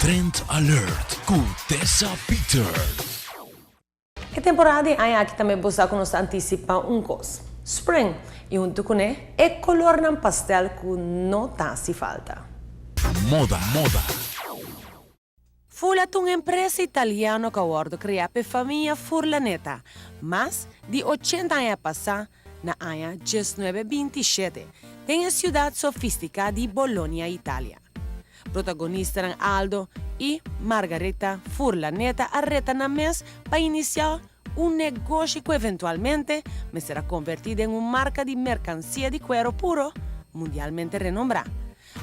Trend Alert ku Tessa Peters. E temporada di aña aki tambe bo sa ku nos ta antisipá un kos, spring, i huntu kuné e kolornan pastel ku no ta hasi falta. Moda, moda. Furla ta un empresa italiano ku a wòrdu kreá p'e famia Furlaneta mas di ochenta aña pasá na aña diesnuebe bintishete den e siudat sofistiká di Bologna, Italia. Protagonistanan Aldo i Margarita Furlaneta a reta nan mes pa inisiá un negoshi ku eventualmente mester a konvertí den un marka di merkansia di kuero puro mundialmente renombrá.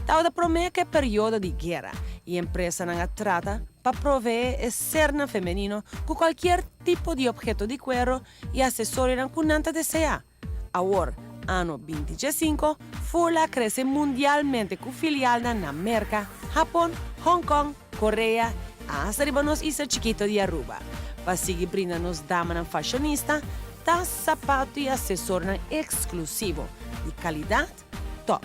Tabata promé ku e periodo di guera i empresanan a trata pa proveé e sernan femenino ku kualkier tipo di opheto di kuero i asesorionan ku nan ta deseá. Awor, ano binti diesinko, Furla a krese mundialmente ku filialnan na Merka, Hapon, Hong Kong, Korea, asta riba nos isla chikito di Aruba. Pa sigui brinda nos damanan fashionista tas, sapato i asesornan eksklusivo di kalidat top.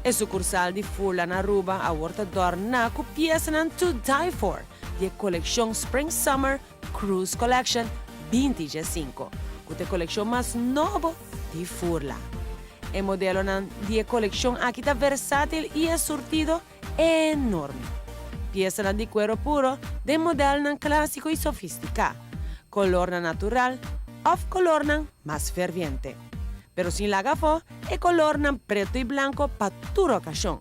E sukursal di Furla na Aruba awor ta dòrná ku piesanan to die for di e kolekshon Spring Summer Cruise Collection 2015, ku ta e kolekshon mas nobo di Furla. E modelonan di e kolekshon aki ta versátil i e surtido enorme. Piesanan di kuero puro den modelnan klásiko i sofistiká, kolornan natural òf kolornan mas ferviente. Pero sin laga afó e kolornan preto i blanko pa tur okashon.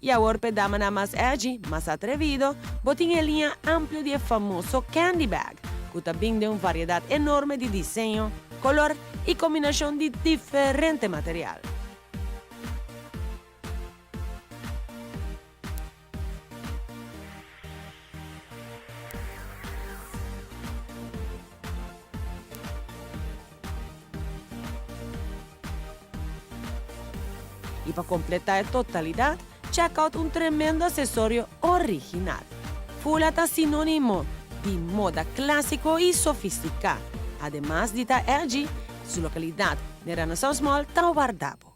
I awor p'e damanan mas edgy, mas atrevido, bo tin e liña amplio di e famoso candy bag, ku ta bin den un variedat enorme di diseño, kolor i kombinashon di diferente material. I pa kompletá e totalidat, check out un tremendo asesorio original. Fula ta sinónimo di moda klásiko i sofistiká. Ademas di ta edgy, su lokalidat den Renaissance Mall ta warda bo.